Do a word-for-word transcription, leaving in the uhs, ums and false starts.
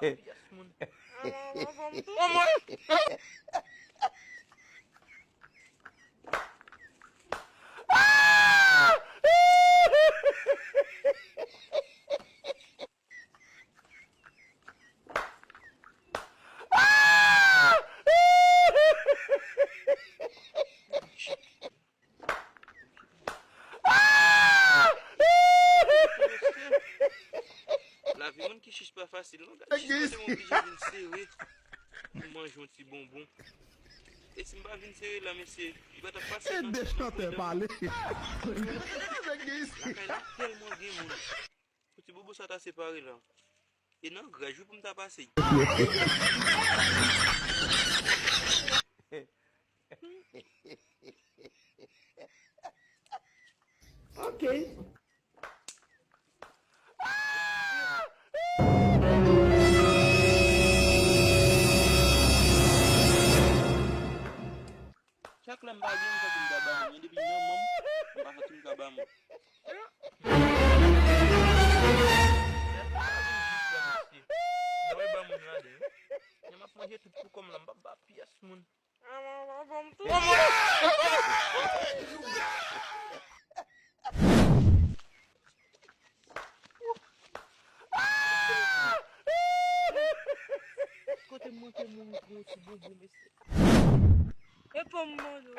pa pyès moun. Manman, manman, manman. Lavi moun ki chich pa fasil non. Gad chich kote m oblije vin sere pou m manje yon ti bonbon. E si m pa vin sere la, mesye, li pa t ap pase nan chich nan. Ede chantè pale. Lakay la tèlman gen moun. Pou ti bobo sa ta separe la. E nan grèj wi pou m ta pase. Ok. Chak lè m pa gen, m santi m ka ba moun. Men depi m nan manm, m pa santi m ka ba moun. Lè m pa vin jis la, mesye. Mwen ba moun ladan, wi. Men m ap manje tout pou kò m la, m p ap ba pyès moun. Kote m manke mouri pou yon ti bobo, mesye. E pa m mande w.